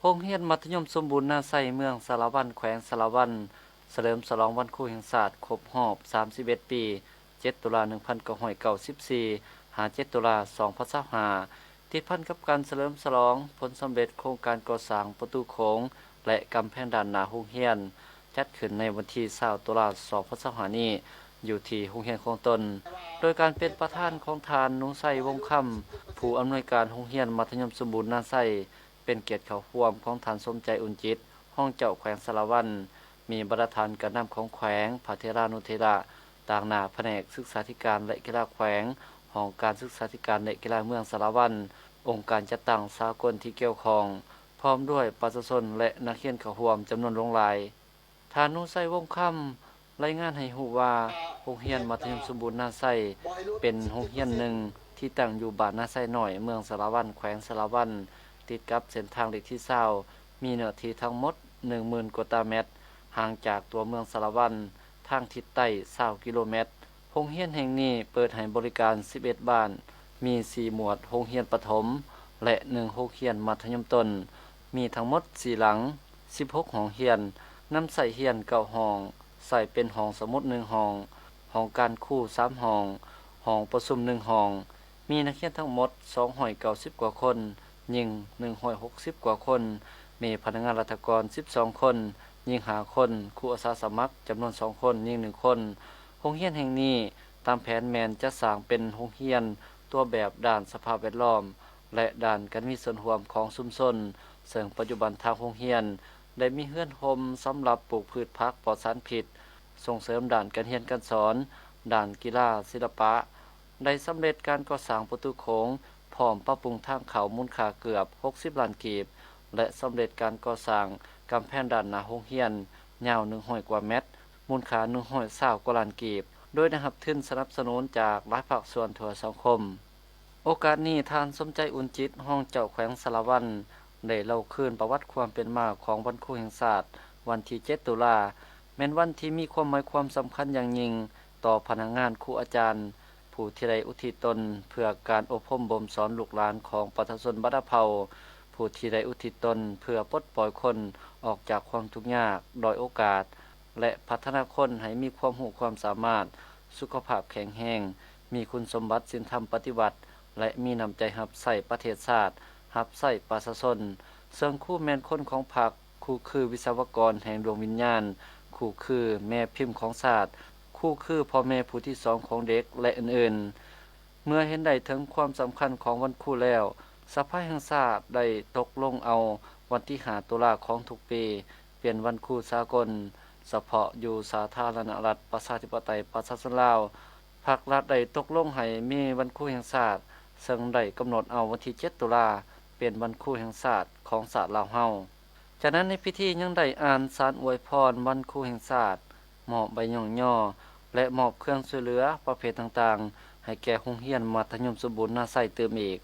ໂຮງຮຽນມັດທະຍົມສົມບູນນາໄຊ ເມືອງສາລະວັນ ແຂວງສາລະວັນ ສະເຫຼີມສະຫຼອງວັນຄູແຫ່ງຊາດຄົບຮອບສາມສິບເອັດປີ, ເຈັດ ຕຸລາ ໜຶ່ງພັນເກົ້າຮ້ອຍເກົ້າສິບສີ່ ຫາ ເຈັດ ຕຸລາ ສອງພັນຊາວຫ້າ ຕິດພັນກັບການສະເຫຼີມສະຫຼອງຜົນສຳເລັດໂຄງການກໍ່ສ້າງປະຕູໂຂງ ແລະ ກຳແພງດ້ານໜ້າໂຮງຮຽນ ຈັດຂຶ້ນໃນວັນທີ ຊາວ ຕຸລາ ສອງພັນຊາວຫ້າ ນີ້ ຢູ່ທີ່ໂຮງຮຽນຂອງຕົນ ໂດຍການເປັນປະທານຂອງທ່ານ ໜູໄຊ ວົງຄຳ ຜູ້ອຳນວຍການໂຮງຮຽນມັດທະຍົມສົມບູນນາໄຊ, ເປັນກຽດເຂົ້າຮ່ວມຂອງທ່ານ ສົມໃຈ ອຸ່ນຈິດ ຮອງເຈົ້າແຂວງສາລະວັນ, ມີບັນດາທ່ານການນຳຂອງແຂວງ, ພະເຖລານຸເຖລະ, ຕາງໜ້າພະແນກສຶກສາທິການ ແລະ ກິລາແຂວງ, ຫ້ອງການສຶກສາທິການ ແລະ ກິລາເມືອງສາລະວັນ, ອົງການຈັດຕັ້ງສາກົນທີ່ກ່ຽວຂ້ອງ, ພ້ອມດ້ວຍປະຊາຊົນ ແລະ ນັກຮຽນເຂົ້າຮ່ວມຈຳນວນຫຼວງຫຼາຍ. ທ່ານ ໜູໄຊ ວົງຄຳ ລາຍງານໃຫ້ຮູ້ວ່າ ໂຮງຮຽນມັດທະຍົມສົມບູນນາໄຊ ເປັນໂຮງຮຽນໜຶ່ງທີ່ຕັ້ງຢູ່ບ້ານນາໄຊນ້ອຍ ເມືອງສາລະວັນ ແຂວງສາລະວັນ, ຕິດກັບເສັ້ນທາງເລກທີ ຊາວ ມີເນື້ອທີ່ທັງໝົດ ໜຶ່ງໝື່ນ ກວ່າຕາແມັດ, ຫ່າງຈາກຕົວເມືອງສາລະວັນ ທາງທິດໃຕ້ ຊາວ ກິໂລແມັດ. ໂຮງຮຽນແຫ່ງນີ້ເປີດໃຫ້ບໍລິການ ສິບເອັດ ບ້ານ, ມີ ສີ່ ໝວດໂຮງຮຽນປະຖົມ ແລະ ໜຶ່ງ ໂຮງຮຽນມັດທະຍົມຕົ້ນ, ມີທັງໝົດ ສີ່ ຫຼັງ, ສິບຫົກ ຫ້ອງຮຽນ, ນຳໃຊ້ຮຽນ ເກົ້າ ຫ້ອງ, ໃຊ້ເປັນຫ້ອງສະໝຸດ ໜຶ່ງ ຫ້ອງ, ຫ້ອງການຄູ ສາມ ຫ້ອງ, ຫ້ອງປະຊຸມ ໜຶ່ງ ຫ້ອງ, ມີນັກຮຽນທັງໝົດ ສອງຮ້ອຍເກົ້າສິບ ກວ່າຄົນ, ຍິງ ໜຶ່ງຮ້ອຍຫົກສິບ ກວ່າຄົນ, ມີພະນັກງານລັດຖະກອນ ສິບສອງ ຄົນ, ຍິງ ຫ້າ ຄົນ, ຄູອາສາສະໝັກ ຈຳນວນ ສອງ ຄົນ, ຍິງ ໜຶ່ງ ຄົນ. ໂຮງຮຽນແຫ່ງນີ້ ຕາມແຜນແມ່ນຈະສ້າງເປັນໂຮງຮຽນຕົວແບບດ້ານສະພາບແວດລ້ອມ ແລະ ດ້ານການມີສ່ວນຮ່ວມຂອງຊຸມຊົນ, ເຊິ່ງປັດຈຸບັນທາງໂຮງຮຽນໄດ້ມີເຮືອນຮົ່ມສຳລັບປູກພືດຜັກປອດສານພິດ, ສົ່ງເສີມດ້ານການຮຽນການສອນ, ດ້ານກິລາ, ສິລະປະ, ໄດ້ສຳເລັດການກໍ່ສ້າງປະຕູໂຂງ ພ້ອມປັບປຸງທາງເຂົ້າມູນຄ່າເກືອບ ຫົກສິບ ລ້ານກີບ ແລະ ສຳເລັດການກໍ່ສ້າງກຳແພງດ້ານໜ້າໂຮງຮຽນ ຍາວ ໜຶ່ງຮ້ອຍ ກວ່າແມັດ, ມູນຄ່າ ໜຶ່ງຮ້ອຍຊາວ ກວ່າລ້ານກີບ, ໂດຍໄດ້ຮັບທຶນສະໜັບສະໜູນຈາກຫຼາຍພາກສ່ວນທົ່ວສັງຄົມ. ໂອກາດນີ້ ທ່ານ ສົມໃຈ ອຸ່ນຈິດ ຮອງເຈົ້າແຂວງສາລະວັນ ໄດ້ເລົ່າຄືນປະຫວັດຄວາມເປັນມາຂອງວັນຄູແຫ່ງຊາດ ວັນທີ ເຈັດ ຕຸລາ ແມ່ນວັນທີ່ມີຄວາມໝາຍຄວາມສຳຄັນຢ່າງຍິ່ງຕໍ່ພະນັກງານ, ຄູອາຈານ, ຜູ້ທີ່ໄດ້ອຸທິດຕົນເພື່ອການອົບຮົມບົ່ມສອນລູກຫຼານຂອງປະຊາຊົນບັນດາເຜົ່າ, ຜູ້ທີ່ໄດ້ອຸທິດຕົນເພື່ອປົດປ່ອຍຄົນອອກຈາກຄວາມທຸກຍາກ, ດ້ອຍໂອກາດ ແລະ ພັດທະນາຄົນໃຫ້ມີຄວາມຮູ້ຄວາມສາມາດ, ສຸຂະພາບແຂງແຮງ, ມີຄຸນສົມບັດສິນທຳປະຕິວັດ ແລະ ມີນ້ຳໃຈຮັບໃຊ້ປະເທດຊາດ, ຮັບໃຊ້ປະຊາຊົນ. ເຊິ່ງຄູແມ່ນຄົນຂອງພັກ, ຄູຄືວິສະວະກອນແຫ່ງດວງວິນຍານ, ຄູຄືແມ່ພິມຂອງຊາດ, ຄູຄືພໍ່ແມ່ຜູ້ທີສອງຂອງເດັກ ແລະ ອື່ນໆ. ເມື່ອເຫັນໄດ້ເຖິງຄວາມສຳຄັນຂອງວັນຄູແລ້ວ, ສະພາແຫ່ງຊາດໄດ້ຕົກລົງເອົາວັນທີ ຫ້າ ຕຸລາຂອງທຸກປີ ເປັນວັນຄູສາກົນ. ສະເພາະຢູ່ສາທາລະນະລັດ ປະຊາທິປະໄຕ ປະຊາຊົນລາວ, ພັກລັດໄດ້ຕົກລົງໃຫ້ມີວັນຄູແຫ່ງຊາດ, ເຊິ່ງໄດ້ກຳນົດເອົາວັນທີ ເຈັດ ຕຸລາ ເປັນວັນຄູແຫ່ງຊາດຂອງຊາດລາວເຮົາ. ຈາກນັ້ນໃນພິທີຍັງໄດ້ອ່ານສານອວຍພອນວັນຄູແຫ່ງຊາດ, ມອບໃບຍ້ອງຍໍ ແລະ ມອບເຄື່ອງຊ່ວຍເຫຼືອປະເພດຕ່າງໆ ໃຫ້ແກ່ໂຮງຮຽນມັດທະຍົມສົມບູນນາໄຊຕື່ມອີກ.